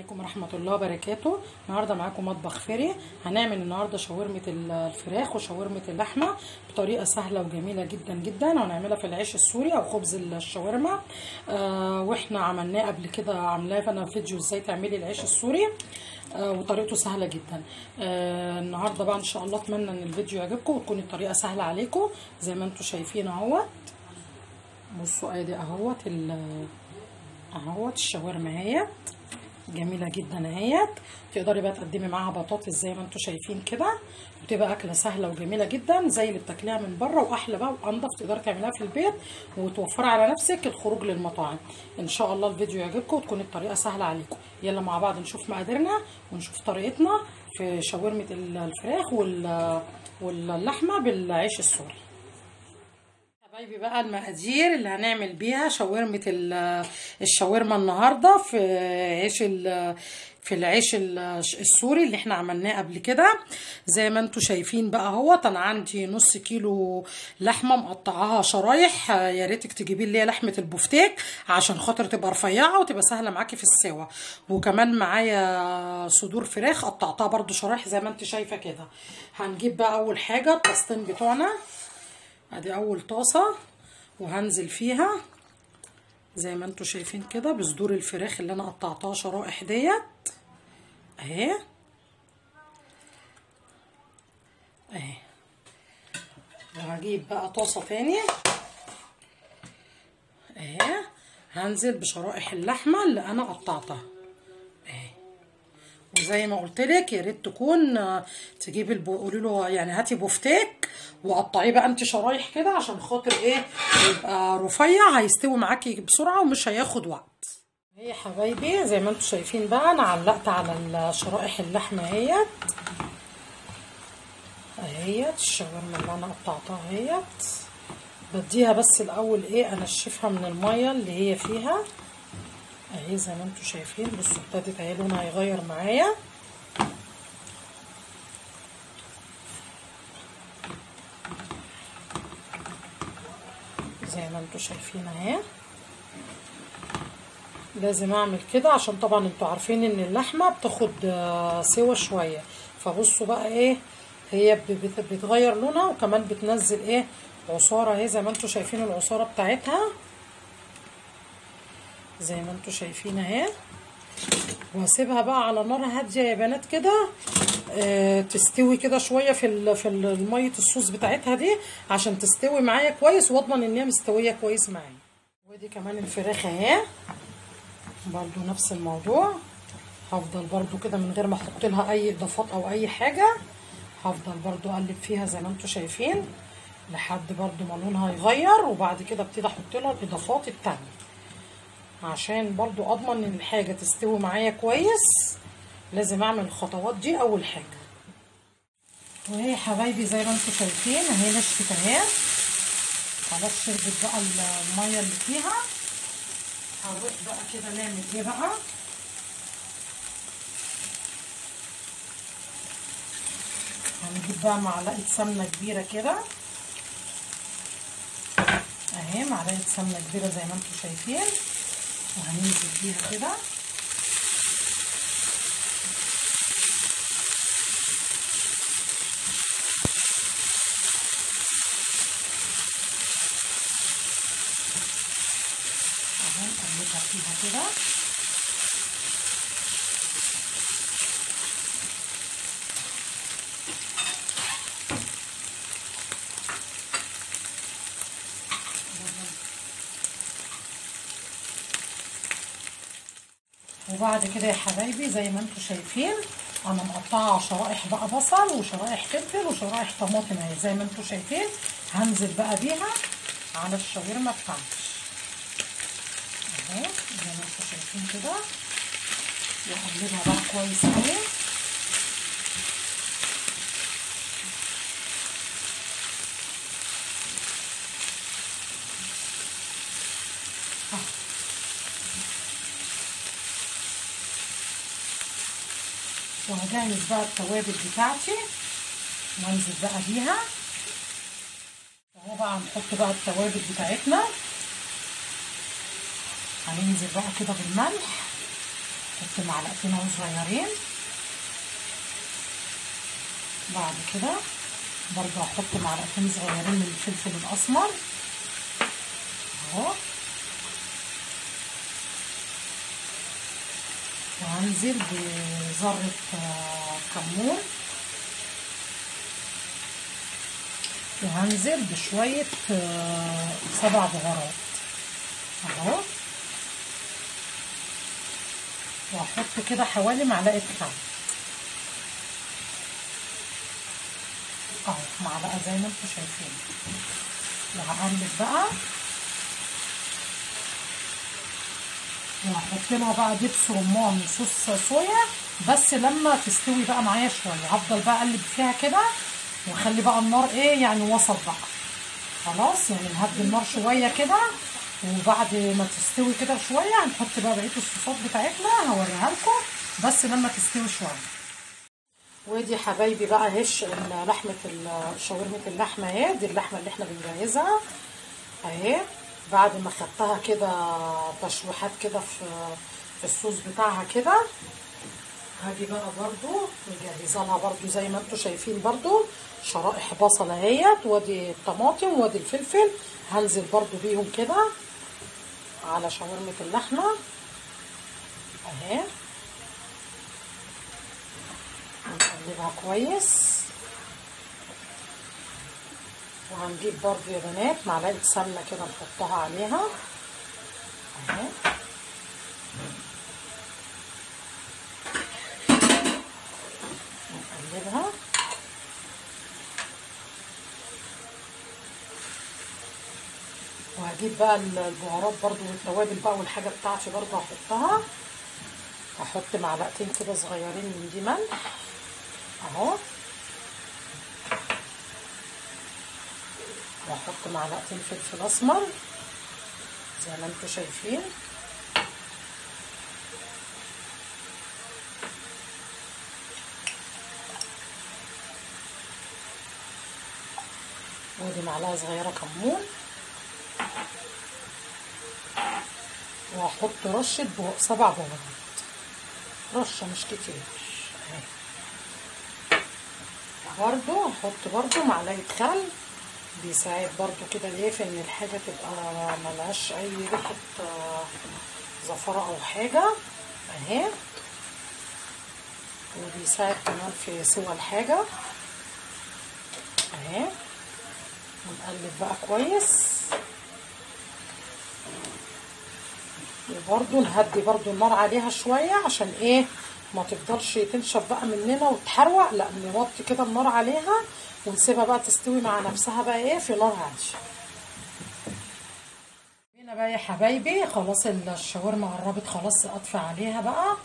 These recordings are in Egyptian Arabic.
عليكم ورحمة الله وبركاته. النهارده معاكم مطبخ فري. هنعمل النهارده شاورمة الفراخ وشاورمة اللحمة بطريقة سهلة وجميلة جدا جدا، وهنعملها في العيش السوري او خبز الشاورما. واحنا عملناه قبل كده، عاملاه انا فيديو ازاي تعملي العيش السوري، وطريقته سهلة جدا. النهارده بقى ان شاء الله اتمنى ان الفيديو يعجبكم وتكون الطريقة سهلة عليكم زي ما انتم شايفين اهوت. بصوا ادي اهوت اهوت الشاورما اهيت جميلة جدا اهيت. تقدري بقى تقدمي معاها بطاطس زي ما انتم شايفين كده، وتبقى اكله سهلة وجميلة جدا زي اللي بتاكليها من بره، واحلى بقى وانضف. تقدري تعمليها في البيت وتوفري على نفسك الخروج للمطاعم. ان شاء الله الفيديو يعجبكم وتكون الطريقة سهلة عليكم. يلا مع بعض نشوف مقاديرنا ونشوف طريقتنا في شاورمه الفراخ واللحمة بالعيش السوري. حبايبي بقى المقادير اللي هنعمل بيها شاورمة الشاورما النهارده في عيش في العيش السوري اللي احنا عملناه قبل كده. زي ما انتم شايفين بقى اهوت، انا عندي نص كيلو لحمه مقطعاها شرايح. يا ريتك تجيبي لي لحمه البفتيك عشان خاطر تبقى رفيعة وتبقى سهلة معاكي في السوا. وكمان معايا صدور فراخ قطعتها برده شرايح زي ما انت شايفه كده. هنجيب بقى اول حاجة الطاستين بتوعنا. ادي اول طاسه وهنزل فيها زي ما انتم شايفين كده بصدور الفراخ اللي انا قطعتها شرائح ديت اهي اهي. وهجيب بقى طاسه تاني اهي، هنزل بشرائح اللحمة اللي انا قطعتها اهي. وزي ما قلت لك يا ريت تكون تجيبي قولي له يعني هاتي بفتيك وقطعيه بقى انت شرايح كده عشان خاطر ايه يبقى رفيع، هيستوي معاكي بسرعة ومش هياخد وقت. اهي يا حبايبي زي ما انتم شايفين بقى انا علقت على شرائح اللحمة اهيت اهيت الشاورما اللي انا قطعتها اهيت. بديها بس الاول ايه انشفها من المية اللي هي فيها اهي زي ما انتم شايفين. بصوا ابتدت اهي لونها هيغير معايا. زي ما انتم شايفين اهي. لازم اعمل كده عشان طبعا انتوا عارفين ان اللحمة بتاخد سوا شوية. فبصوا بقى ايه هي بتغير لونها وكمان بتنزل ايه عصارة اهي زي ما انتم شايفين العصاره بتاعتها زي ما انتم شايفين اهي. وهسيبها بقى على نار هادية يا بنات كده تستوي كده شوية في المية الصوص بتاعتها دي عشان تستوي معايا كويس واضمن ان هي مستوية كويس معايا. ودي كمان الفراخ اهي برضو نفس الموضوع. هفضل برضو كده من غير ما احط لها اي اضافات او اي حاجة، هفضل برضو اقلب فيها زي ما انتم شايفين لحد برضو ما لونها يغير، وبعد كده ابتدي احط لها الاضافات التانية عشان برضو اضمن ان الحاجة تستوي معايا كويس. لازم اعمل الخطوات دي اول حاجة. وهي حبايبي زي ما انتم شايفين اهي نشفت اهي خلاص، شربت بقى المية اللي فيها. هنروح بقى كده نعمل ايه بقى، هنجيب بقى معلقه سمنه كبيرة كده اهي، معلقه سمنه كبيرة زي ما انتم شايفين، وهننزل بيها كده. اهو نقلبها فيها كده. وبعد كده يا حبايبي زي ما انتم شايفين انا مقطعه شرائح بقى بصل وشرائح فلفل وشرائح طماطم اهي زي ما انتم شايفين. هنزل بقى بيها على الشاورما بتاعتي اهي زي ما انتم شايفين كده، واقلبها بقى كويس قوي. وهجهز بقى التوابل بتاعتي وانزل بقى بيها اهو. بقى هنحط بقى التوابل بتاعتنا، هننزل بقى كده بالملح احط معلقتين اهو صغيرين. بعد كده برضو هحط معلقتين صغيرين من الفلفل الاسمر اهو، وهنزل بذرة كمون، وهنزل بشوية 7 بهارات اهو، وهحط كده حوالي معلقة خل اهو، معلقة زي ما انتم شايفين. وهقلب بقى، وهحط لها بقى دبس رمان وصوص صويا، بس لما تستوي بقى معايا شوية هفضل بقى اقلب فيها كده، واخلي بقى النار ايه يعني وسط بقى خلاص، يعني نهدي النار شوية كده، وبعد ما تستوي كده شوية هنحط بقى بقية الصوصات بتاعتنا هوريها لكم، بس لما تستوي شوية. وادي حبايبي بقى هش لحمه شاورمه اللحمة اهي، دي اللحمة اللي احنا بنجهزها اهي، بعد ما خدتها كده تشويحات كده في الصوص بتاعها كده. هاجي بقى برضو مجهزة لها برضو زي ما انتم شايفين برضو شرائح بصل اهيت، وادي الطماطم وادي الفلفل، هنزل برضو بيهم كده على شاورمه اللحمة اهي، نقلبها كويس. وهنجيب برضو يا بنات معلقه سمنه كده نحطها عليها اهي، نقلبها. وهجيب بقى البهارات برضو والتوابل بقى والحاجة بتاعتي برضو هحطها. هحط معلقتين كده صغيرين من دي ملح اهو، واحط معلقتين فلفل اسمر زي ما انتم شايفين، وادي معلقه صغيرة كمون، وهحط رشه 7 بهارات، رشه مش كتير اهي. برضو هحط برضو معلقه خل، بيساعد برضو كده ليه في ان الحاجة تبقى ملهاش اي ريحه زفره او حاجة اهي، وبيساعد كمان في سوى الحاجة اهي. ونقلب بقى كويس، وبرضو نهدي برضو النار عليها شوية عشان ايه ما تفضلش تنشف بقى مننا وتحروق، لا نوطي كده النار عليها ونسيبها بقى تستوي مع نفسها بقى ايه في نار هادية. هنا بقى يا حبايبي خلاص الشاورما قربت خلاص، اطفي عليها بقى.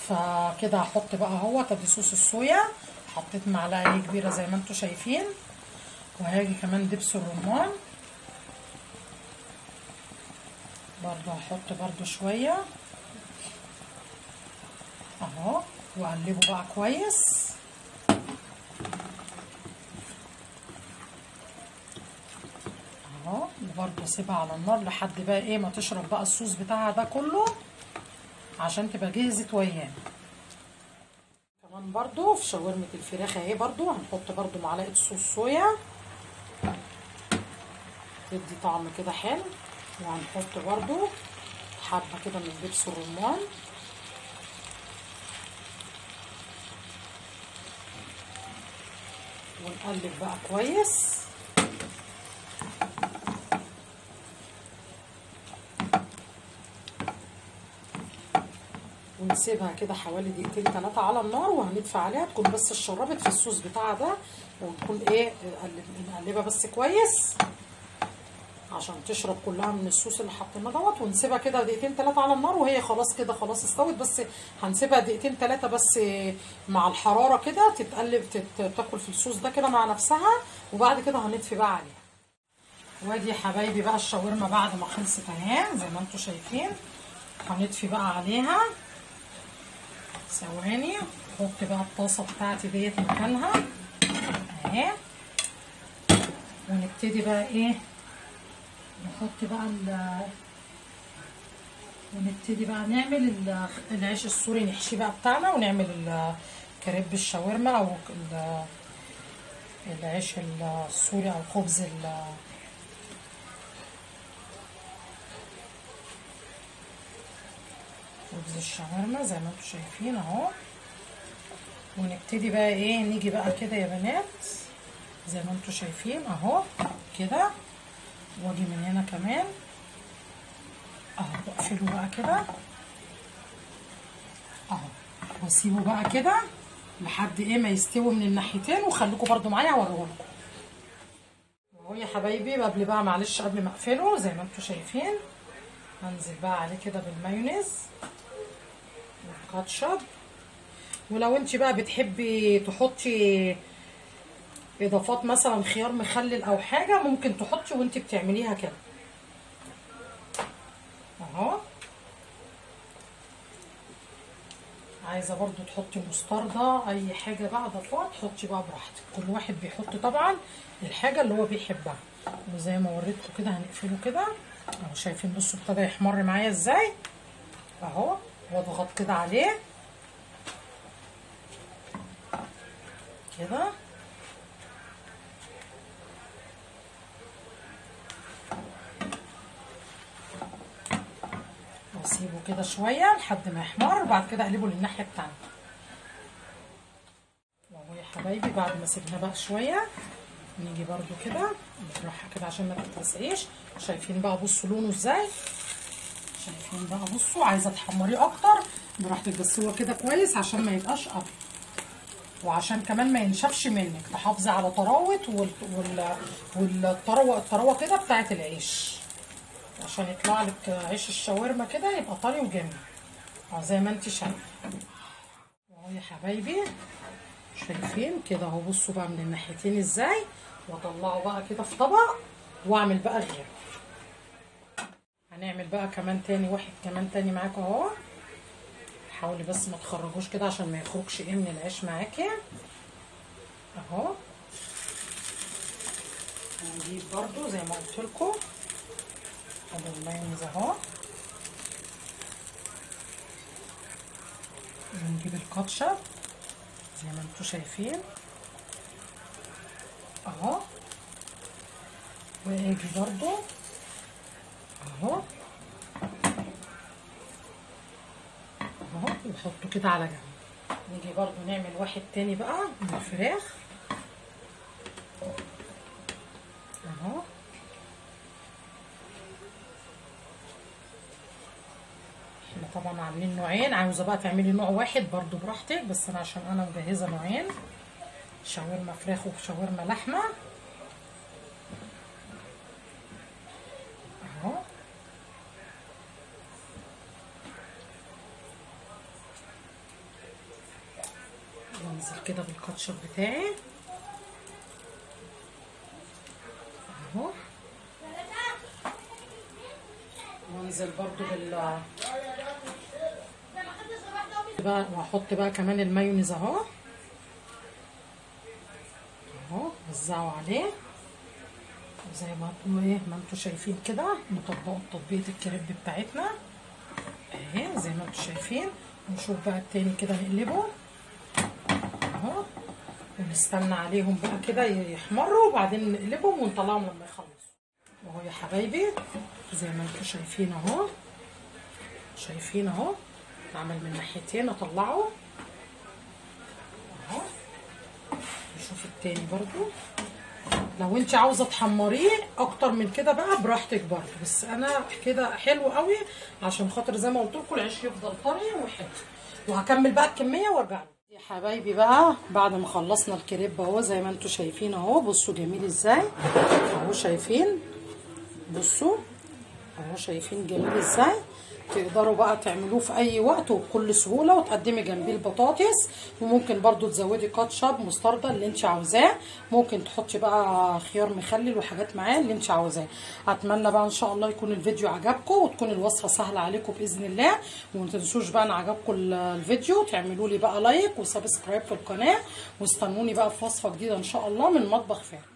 فكده هحط بقى اهوت ادي صوص الصويا، حطيت معلقه كبيرة زي ما انتم شايفين، وهاجي كمان دبس الرمان برضو هحط برضو شوية اهو، واقلبه بقى كويس. اهو، وبرضو اسيبها على النار لحد بقى ايه ما تشرب بقى الصوص بتاعها ده كله عشان تبقى جهزت ويانا. كمان برضو في شاورمة الفراخ اهي برضو هنحط برضو معلقة صوص صويا تدي طعم كده حلو، وهنحط برضو حبة كده من دبس الرمان، ونقلب بقى كويس. ونسيبها كده حوالي دقيقتين 3 على النار، وهندفع عليها تكون بس اتشربت في الصوص بتاعها ده، ونكون ايه نقلبها بس كويس عشان تشرب كلها من الصوص اللي حطيناه دوت. ونسيبها كده دقيقتين 3 على النار، وهي خلاص كده خلاص استوت، بس هنسيبها دقيقتين 3 بس مع الحرارة كده تتقلب تاكل في الصوص ده كده مع نفسها، وبعد كده هنطفي بقى عليها. وادي يا حبايبي بقى الشاورما بعد ما خلصت اهي زي ما انتم شايفين، هنطفي بقى عليها. ثواني احط بقى الطاسه بتاعتي ديت مكانها اهي، ونبتدي بقى ايه نحط بقى ونبتدي بقى نعمل العيش السوري، نحشيه بقى بتاعنا، ونعمل كريب الشاورما او العيش السوري او خبز خبز الشاورما زي ما انتم شايفين اهو. ونبتدي بقى ايه، نيجي بقى كده يا بنات زي ما انتم شايفين اهو كده، واجي من هنا كمان اهو، بقفله بقى كده اهو، واسيبه بقى كده لحد ايه ما يستوي من الناحيتين. وخليكم برده معايا هوريهولكم اهو يا حبايبي. قبل بقى معلش قبل ما اقفله زي ما انتم شايفين هنزل بقى عليه كده بالمايونيز والكاتشب. ولو انت بقى بتحبي تحطي اضافات مثلا خيار مخلل او حاجة ممكن تحطي وانت بتعمليها كده اهو. عايزه برضو تحطي مستردة اي حاجة بقى اضافات حطي بقى براحتك، كل واحد بيحط طبعا الحاجة اللي هو بيحبها. وزي ما وريتكم كده هنقفله كده اهو، شايفين بصوا ابتدى يحمر معايا ازاي اهو، واضغط كده عليه كده. واسيبه كده شوية لحد ما يحمر، وبعد كده اقلبه للناحيه التانية. واهو يا حبايبي بعد ما سيبناه بقى شوية نيجي برده كده بالراحة كده عشان ما تتلسعيش. شايفين بقى بصوا لونه ازاي، شايفين بقى بصوا، عايزه تحمريه اكتر براحتك، بس هو كده كويس عشان ما يبقاش ابيض، وعشان كمان ما ينشفش منك، تحافظي على طراوه والطراوه الطراوه كده بتاعه العيش، عشان يطلع لك عيش الشاورما كده يبقى طري وجميل زي ما انت شايفه اهو يا حبايبي. شايفين كده اهو، بصوا بقى من الناحيتين ازاي، واطلعه بقى كده في طبق واعمل بقى غيره. هنعمل بقى كمان تاني واحد كمان تاني معاكم اهو. حاولي بس ما تخرجوش كده عشان ما يخرجش ايه من العيش معاكي اهو. هنجيب برضو زي ما قلت لكم ادي المايونيز اهو، ونجيب الكاتشب زي ما انتم شايفين اهو، واجي برضو اهو اهو، ونحطه كده على جنب. نيجي برضو نعمل واحد تاني بقى من الفراخ اهو. احنا طبعا عاملين نوعين، عاوزه بقى تعملي نوع واحد برضو براحتك، بس انا عشان انا مجهزة نوعين، شاورما فراخ وشاورما لحمه اهو. وانزل كده بالكاتشب بتاعي اهو، وانزل برضو بال بقى، واحط بقى كمان المايونيز اهو اهو، وزعه عليه زي ما انتوا ايه ما انتوا شايفين كده. نطبقه تطبيقه الكريب بتاعتنا اهي زي ما انتوا شايفين. ونشوف بقى التاني كده نقلبه اهو، ونستنى عليهم بقى كده يحمروا، وبعدين نقلبهم ونطلعهم لما يخلصوا. اهو يا حبايبي زي ما انتوا شايفين اهو، شايفين اهو اتعمل من ناحيتين، اطلعه اهو. نشوف التاني برضو، لو انت عاوزه تحمريه اكتر من كده بقى براحتك برضو، بس انا كده حلو قوي عشان خاطر زي ما قلت لكم العيش يفضل طري وحلو. وهكمل بقى الكمية وارجع لكم يا حبايبي. بقى بعد ما خلصنا الكريب اهو زي ما انتوا شايفين اهو، بصوا جميل ازاي اهو، شايفين بصوا اهو، شايفين جميل ازاي. تقدروا بقى تعملوه في اي وقت وبكل سهولة، وتقدمي جنبيه البطاطس، وممكن برضو تزودي كاتشب مستردة اللي انت عاوزاه، ممكن تحطي بقى خيار مخلل وحاجات معاه اللي انت عاوزاه. اتمنى بقى ان شاء الله يكون الفيديو عجبكم وتكون الوصفة سهلة عليكم باذن الله. وما تنسوش بقى ان عجبكم الفيديو تعملوا لي بقى like و subscribe في القناة، واستنوني بقى في وصفه جديدة ان شاء الله من مطبخ فارس.